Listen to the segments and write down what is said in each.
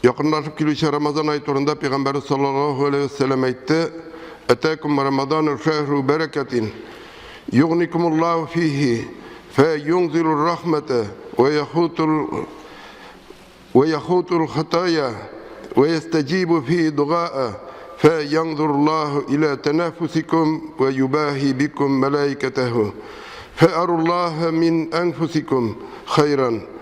Якынлашып килүче Рамазан ае турында Пәйгамбәрбез саллаллаһу алейһи ва сәлләм әйтте: "Атакум Рамазану шәһру бәрәкәтин, югникумуллаһу фихи, фә юнзилур рахмата ва яхутул ва яхутул хатая ва ястаҗибу фихи дугаа, фә янзуруллаһу иля танафусикум ва юбаһи бикум малаикатаху, фә аруллаһа мин анфусикум хайран."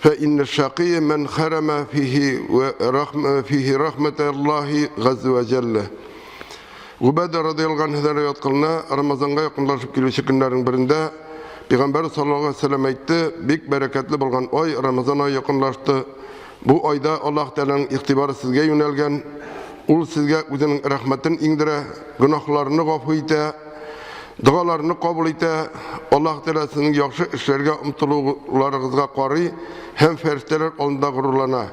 فإن الشقي من خرم فيه ورحم فيه رحمة الله عز وجل. Губәдә радыяллаһу анһудан риваять кылына, Рамазанга якынлашып килүче көннәрнең берендә Пәйгамбәр саллаллаһу алейһи ва сәлләм әйтте, бик бәрәкәтле булган ай Рамазан ае якынлашты. Бу айда Аллаһ Тәгаләнең игътибары сезгә юнәлгән. Ул сезгә үзенең рәхмәтен иңдерә, гөнаһларны гафу итә. Догаларны кабул итә, Аллаһ Тәгалә сезнең яхшы эшләргә омтылуларыгызга карый һәм фәрештәләр алдында горурлана.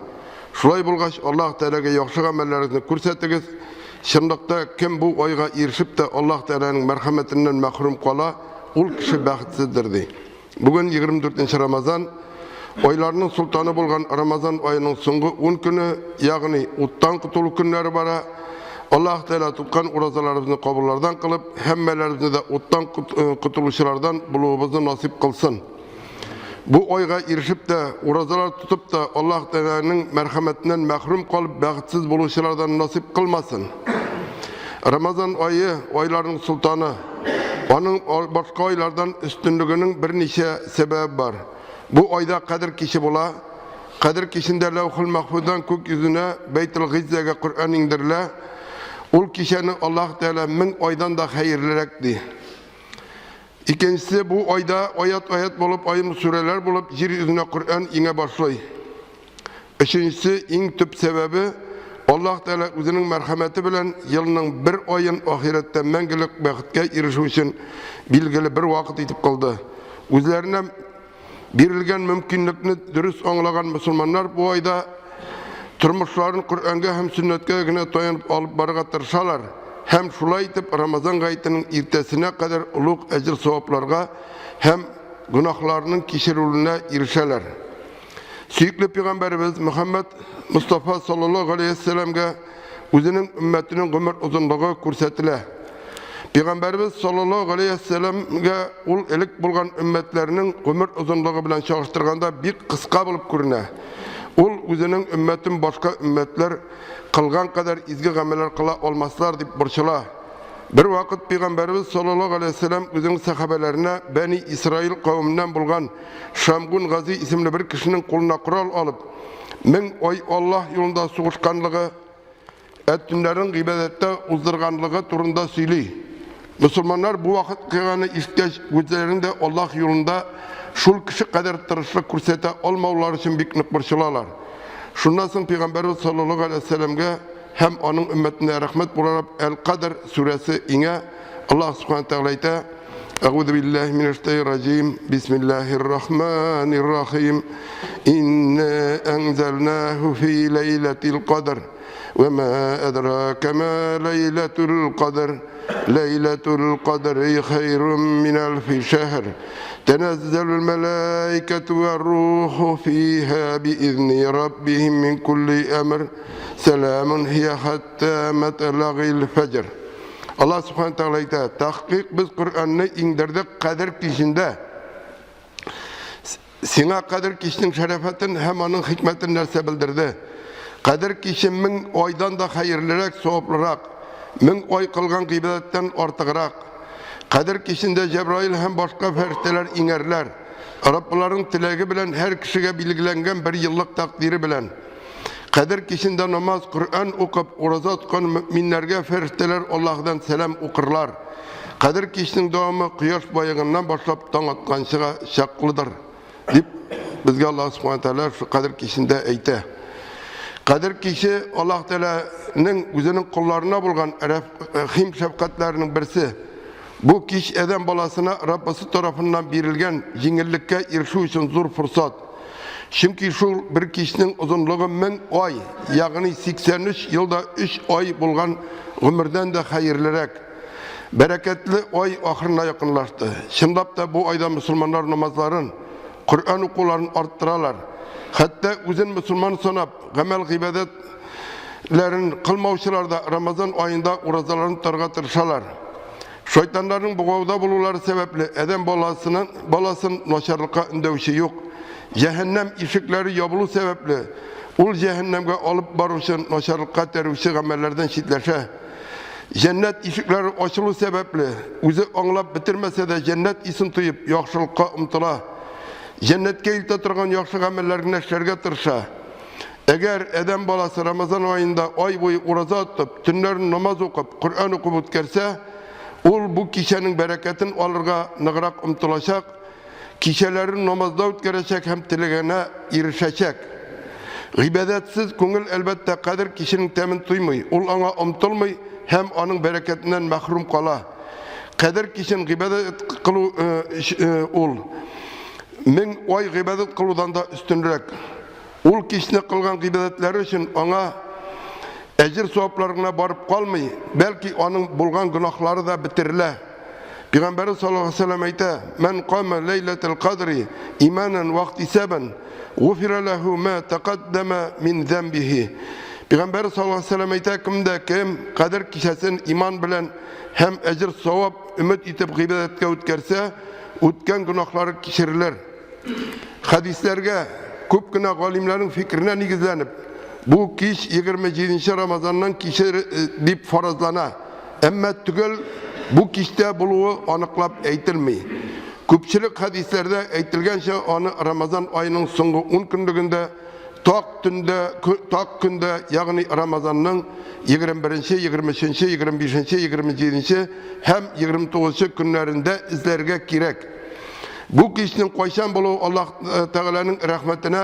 Шулай булгач, Аллаһ Тәгаләгә яхшы гамәлләрегезне күрсәтегез. Чынлыкта, кем бу айга ирешеп тә Аллаһ Тәгаләнең мәрхәмәтеннән мәхрүм кала, ул кеше бәхетсездер, ди. Бүген 24 нче Рамазан, айларның солтаны булган Рамазан аеның соңгы 10 көне, ягъни уттан котылу көннәре бара. Аллаһ Тәгалә тоткан уразаларыбызны кабуллардан кылып, һәммәләребезне дә уттан э, котылучылардан булуыбызны насыйп кылсын. Бу айга ирешеп тә, уразалар тотып та Аллаһ Тәгаләнең мәрхәмәтеннән мәхрүм калып бәхетсез булучылардан насыйп кылмасын. Рамазан ае айларның солтаны. Аның башка айлардан өстенлегенең берничә сәбәбе бар. Бу айда Кадер киче була. Кадер кичендә Ләүхул Мәхфуздан күк йөзенә Бәйтел Гыйззәгә Коръән иңдерелә. Ул кичәне Аллаһ Тәгалә мең айдан да хәерлерәк ди. Икенчесе, бу айда аят-аят булып, аерым сүрәләр булып җир йөзенә Коръән иңә башлый. Өченчесе, иң төп сәбәбе, Аллаһ Тәгалә үзенең мәрхәмәте белән елның бер аен ахирәттә мәңгелек бәхеткә ирешү өчен билгеле бер вакыт итеп кылды. Үзләренә бирелгән мөмкинлекне дөрес аңлаган мөселманнар бу айда тормышларын Коръәнгә һәм сөннәткә генә таянып алып барырга тырышалар һәм шулай итеп Рамазан гаетенең иртәсенә кадәр олуг әҗер-савапларга һәм гөнаһларының кичерелүенә ирешәләр. Сөекле пәйгамбәребез Мөхәммәд Мостафа саллаллаһу алейһи вәссәламгә үзенең өммәтенең гомер озынлыгы күрсәтелә. Пәйгамбәребез саллаллаһу алейһи вәссәламгә ул элек булган өммәтләрнең гомер озынлыгы белән чагыштырганда бик кыска булып күренә. Ул үзенең өммәтен башка өммәтләр кылган кадәр изге гамәлләр кыла алмаслар дип борчыла. Бер вакыт пәйгамбәребез саллаллаһу алейһи вәссәлам үзенең сәхабәләренә Бәни Исраил кавеменнән булган Шамгун Гази исемле бер кешенең кулына корал алып, мең ай Аллаһ юлында сугышканлыгы, ә төннәрен гыйбадәттә уздырганлыгы турында сөйли. Мөселманнар бу вакыйганы ишеткәч, үзләренең дә Аллаһ юлында шул кеше кадәр тырышлык күрсәтә алмаулары өчен бик нык борчылалар. Шуннан соң пәйгамбәребез саллаллаһу алейһи вәссәламгә Һәм аның өммәтенә рәхмәт буларак Әл-Кадр сүрәсе иңә. Аллаһ Субхана Тәгалә әйтә: Әгуду биллаһи минәш раҗим. Бисмиллаһир рахманир рахим. Инна анзалнаху фи ләйләтил кадр. Ва ма адрака ма ләйләтул кадр. Ләйләтул кадри хайрун мин алфи шәһр. تنزل الملائكة والروح فيها بإذن ربهم من كل أمر Сәламун һия хәтта мәтләгыйл фәҗр. Аллаһ Субхану Тәгалә әйтә, тәхкыйк без Коръәнне иңдердек кадер кичендә. Сиңа кадер кичнең шәрәфәтен һәм аның хикмәтен нәрсә белдерде? Кадер киче мең айдан да хәерлерәк, саваплырак, мең ай кылган гыйбадәттән артыграк. Кадер кичендә Җәбраил һәм башка фәрештәләр иңәрләр. Раббларының теләге белән һәр кешегә билгеләнгән бер еллык тәкъдире белән. Кадер кичендә намаз, Коръән укып, ураза тоткан мөэминнәргә фәрештәләр Аллаһыдан сәлам укырлар. Кадер киченең дәвамы кояш баеганнан башлап таң атканчыга чаклыдыр, дип безгә Аллаһ Субхана Тәгалә шул Кадер кичендә әйтә. Кадер киче Аллаһ Тәгаләнең үзенең колларына булган рәхим шәфкатьләренең берсе. Бу кич адәм баласына Раббысы тарафыннан бирелгән җиңеллеккә ирешү өчен зур форсат. Чөнки шул бер кичнең озынлыгы 1000 ай, ягъни 83 елда 3 ай булган гомердән дә хәерлерәк. Бәрәкәтле ай ахырына якынлашты. Чынлап та бу айда мөселманнар намазларын, Коръән укуларын арттыралар. Хәтта үзен мөселман санап, гамәл-гыйбадәтләрен кылмаучылар да Рамазан аенда уразаларын тотарга тырышалар. Шайтаннарның богауда булулары сәбәпле, адәм баласының баласын начарлыкка өндәүче юк. Җәһәннәм ишекләре ябылу сәбәпле, ул җәһәннәмгә алып баручы начарлыкка этәрүче гамәлләрдән читләшә. Җәннәт ишекләре ачылу сәбәпле, үзе аңлап бетермәсә дә җәннәт исен тоеп, яхшылыкка омтыла. Җәннәткә илтә торган яхшы гамәлләр генә эшләргә тырыша. Әгәр адәм баласы Рамазан аенда ай буе ураза тотып, төннәрен намаз укып, Коръән укып үткәрсә, ул бу кичәнең бәрәкәтен алырга ныграк омтылачак, кичәләрен намазда үткәрәчәк һәм теләгенә ирешәчәк. Гыйбадәтсез күңел, әлбәттә, кадер киченең тәмен тоймый, ул аңа омтылмый һәм аның бәрәкәтеннән мәхрүм кала. Кадер кичен гыйбадәт кылу ул 1000 ай гыйбадәт кылудан да өстенрәк. Ул кичне кылган гыйбадәтләре өчен аңа әҗер-саваплар гына барып калмый, бәлки аның булган гөнаһлары да бетерелә. Пәйгамбәрбез саллаллаһу алейһи ва сәлләм әйтә: "Ман кама ләйләтел кадри иманан ва ихтисабан, гуфира ләһу ма тәкаддама мин замбихи." Пәйгамбәрбез саллаллаһу алейһи ва сәлләм әйтә: "Кем дә кем Кадер кичәсен иман белән һәм әҗер-савап өмет итеп гыйбадәткә үткәрсә, үткән гөнаһлары кичерелер." Хәдисләргә, күп кенә галимнәрнең фикеренә нигезләнеп, бу кич 27 нче Рамазанның киче дип фаразлана. Әмма төгәл бу кичтә булуы аныклап әйтелми. Күпчелек хәдисләрдә әйтелгәнчә, аны Рамазан аеның соңгы ун көнлегендә, так төндә, так көндә, ягъни Рамазанның 21 нче, 23 нче, 25 нче, 27 нче һәм 29 нчы көннәрендә эзләргә кирәк. Бу кичнең кайчан булуы Аллаһ э, Тәгаләнең рәхмәтенә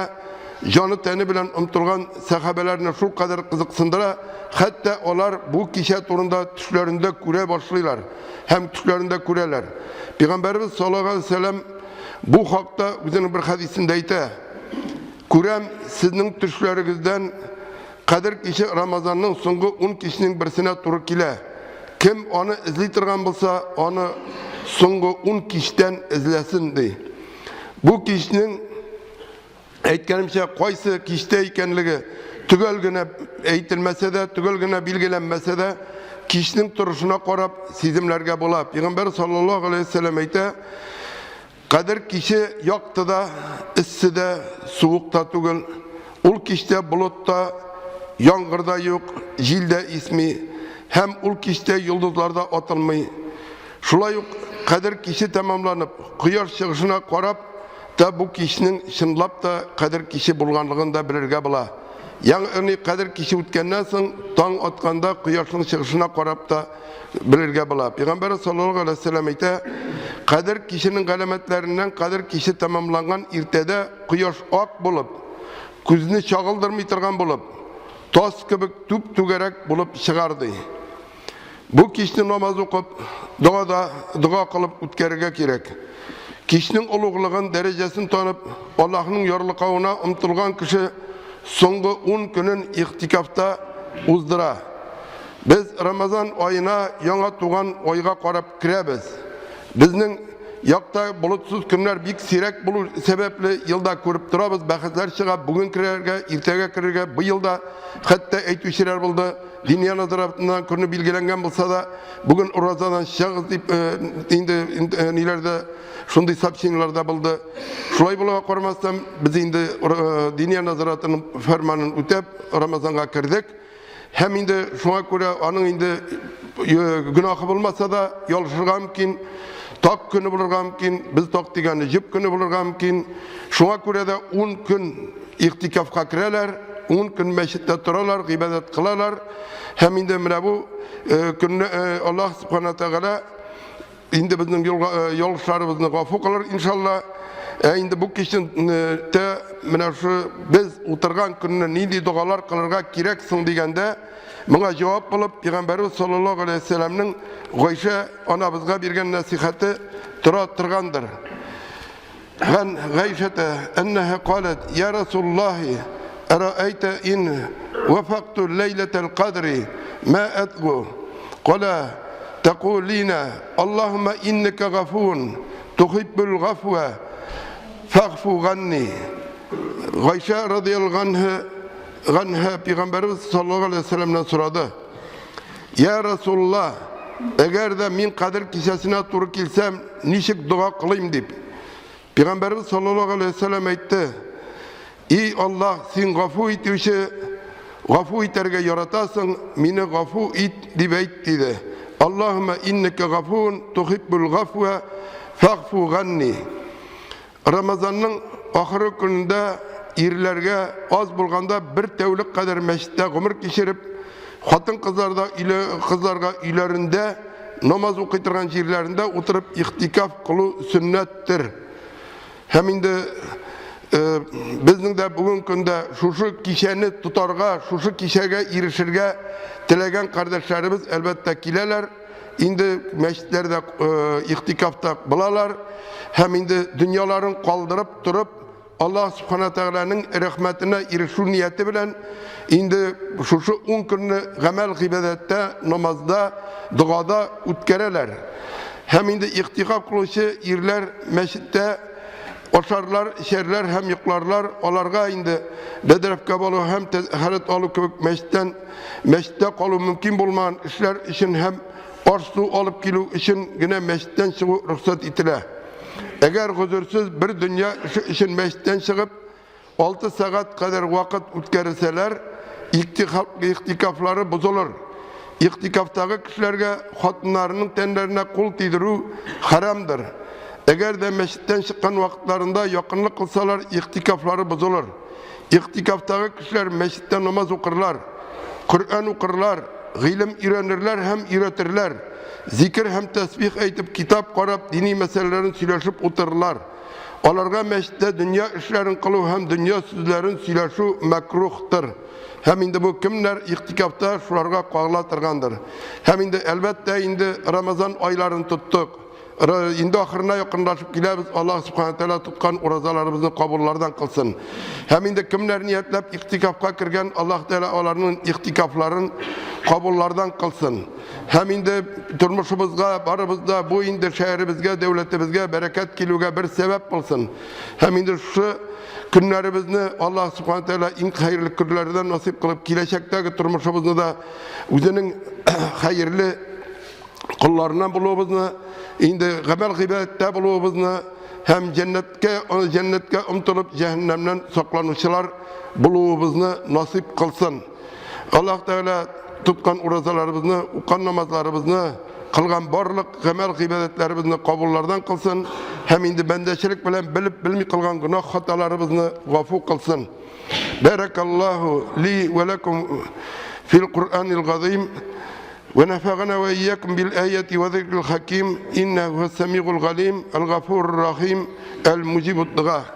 җаны-тәне белән омтылган сәхабәләрне шулкадәр кызыксындыра, хәтта алар бу кичә турында төшләрендә күрә башлыйлар һәм төшләрендә күрәләр. Пәйгамбәребез саллаллаһу алейһи вәсәлләм бу хакта үзенең бер хәдисендә әйтә: "Күрәм, сезнең төшләрегездән Кадер киче Рамазанның соңгы 10 киченең берсенә туры килә. Кем аны эзли торган булса, аны соңгы 10 кичтән эзләсен, ди. Бу кичнең әйткәнемчә кайсы кичтә икәнлеге төгәл генә әйтелмәсә дә, төгәл генә билгеләнмәсә дә, кичнең торышына карап сиземләргә була. Пәйгамбәр саллаллаһу алейһи вәсәлләм әйтә, Кадер киче якты да, эссе дә, суык та түгел. Ул кичтә болыт та, яңгыр да юк, җил дә исми һәм ул кичтә йолдызлар да атылмый. Шулай ук Кадер киче тәмамланып, кояш чыгышына карап та бу кичнең чынлап та Кадер киче булганлыгын да белергә була. Ягъни Кадер киче үткәннән соң таң атканда кояшның чыгышына карап та белергә була. Пәйгамбәр саллаллаһу алейһи вәсәлләм әйтә, Кадер киченең галәмәтләреннән Кадер киче тәмамланган иртәдә кояш ак булып, күзне чагылдырмый торган булып, тас кебек түп-түгәрәк булып чыгар ди. Бу кичне намаз укып, догада дога кылып үткәрергә кирәк. Кичнең олуглыгын, дәрәҗәсен танып, Аллаһның ярлыкавына омтылган кеше соңгы 10 көнен ихтикафта уздыра. Без Рамазан аена яңа туган айга карап керәбез. Безнең якта болытсыз көннәр бик сирәк булу сәбәпле елда күреп торабыз, бәхетләр чыга, бүген керергә, иртәгә керергә, быел да хәтта әйтүчеләр булды. Диния назаратыннан көне билгеләнгән булса да, бүген уразадан чыгыгыз дип э, инде э, ниләрдә шундый сообщениеләр дә булды. Шулай булуга карамастан, без инде э, Диния назаратының фәрманын үтәп, Рамазанга кердек. Һәм инде шуңа күрә аның инде гөнаһы булмаса да ялгышырга мөмкин, так көне булырга мөмкин, без так дигәне җеп көне булырга мөмкин. Шуңа күрә дә 10 көн ихтикафка керәләр, 10 көн мәчеттә торалар, гыйбадәт кылалар. Һәм инде менә бу көнне Аллаһ субхана тәгалә Инде безнең ялгышларыбызны гафу кылыр, иншалла. Ә инде бу кичен тә менә шу без утырган көнне нинди догалар кылырга кирәк соң дигәндә, моңа җавап булып Пәйгамбәрбез саллаллаһу алейһи ва сәлламнең Гайшә анабызга биргән нәсихәте тора торгандыр. Ган Гайшәтә әннәһә калат я Расуллаһи араайта ин вафакту ләйләтәл кадри ма әдгу кала тәкулина Аллаһумма иннәкә гафуун тухиббул гафва фагфу ганни. Гайшә радияллаһу ганһа пәйгамбәребез саллаллаһу алейһи вәсәлләмнән сорады. Я Расулла, әгәр дә мин Кадер кичәсенә туры килсәм, ничек дога кылыйм дип. Пәйгамбәребез саллаллаһу алейһи вәсәлләм әйтте: "И Аллаһ, син гафу итүче, гафу итәргә яратасың, мине гафу ит дип әйт диде. Аллаһумма иннәкә гафуун тухиббул гафва фагфу ганни." Рамазанның ахыры көнендә ирләргә аз булганда бер тәүлек кадәр мәчеттә гомер кичереп, хатын-кызларда кызларга өйләрендә намаз укый торган җирләрендә утырып ихтикаф кылу сөннәттер. Һәм инде безнең дә бүген көндә шушы кичәне тотарга, шушы кичәгә ирешергә теләгән кардәшләребез әлбәттә киләләр. Инде мәчетләрдә ихтикафта булалар һәм инде дөньяларын калдырып торып, Аллаһ Субхана Тәгаләнең рәхмәтенә ирешү нияте белән инде шушы 10 көнне гамәл гыйбадәттә, намазда, догада үткәрәләр. Һәм инде ихтикаф кылучы ирләр мәчеттә ашарлар, эчәрләр һәм йокларлар. Аларга инде бәдрәфкә бару һәм тәһарәт алу кебек мәчеттән мәчеттә калу мөмкин булмаган эшләр өчен һәм аш-су алып килү өчен генә мәчеттән чыгу рөхсәт ителә. Әгәр гозерсез бер дөнья эше өчен мәчеттән чыгып, 6 сәгать кадәр вакыт үткәрсәләр, ихтикафлары бозылыр. Ихтикафтагы кешеләргә хатыннарының тәннәренә кул тидерү харамдыр. Әгәр дә мәчеттән чыккан вакытларында якынлык кылсалар, ихтикафлары бозылыр. Ихтикафтагы кешеләр мәчеттә намаз укырлар, Коръән укырлар, гыйлем өйрәнерләр һәм өйрәтерләр, зикер һәм тәсбих әйтеп, китап карап, дини мәсьәләләрен сөйләшеп утырырлар. Аларга мәчеттә дөнья эшләрен кылу һәм дөнья сүзләрен сөйләшү мәкрухтыр. Һәм инде бу кемнәр ихтикафта, шуларга кагыла торгандыр. Һәм инде, әлбәттә, инде Рамазан айларын тоттык. Инде ахырына якынлашып киләбез. Аллаһ Субхана Тәгалә тоткан уразаларыбызны кабуллардан кылсын. Һәм инде кемнәр ниятләп ихтикафка кергән, Аллаһ Тәгалә аларның ихтикафларын кабуллардан кылсын. Һәм инде тормышыбызга, барыбызда бу инде шәһәребезгә, дәүләтебезгә бәрәкәт килүгә бер сәбәп булсын. Һәм инде шушы көннәребезне Аллаһ Субхана Тәгалә иң хәерле көннәрдән насыйп кылып, киләчәктәге тормышыбызны да үзенең хәерле колларыннан булуыбызны, инде гамәл гыйбадәттә булуыбызны һәм җәннәткә җәннәткә омтылып җәһәннәмнән сакланучылар булуыбызны насыйп кылсын. Аллаһ Тәгалә тоткан уразаларыбызны, укыган намазларыбызны, кылган барлык гамәл гыйбадәтләребезне кабуллардан кылсын һәм инде бәндәчелек белән белеп белми кылган гөнаһ хаталарыбызны гафу кылсын. Бәрәкаллаһу ли вә ләкум фил Куръанил газыйм. ونفعنا وإياكم بالآية وذكر الحكيم إنه هو السميع العليم الغفور الرحيم المجيب الدعاء.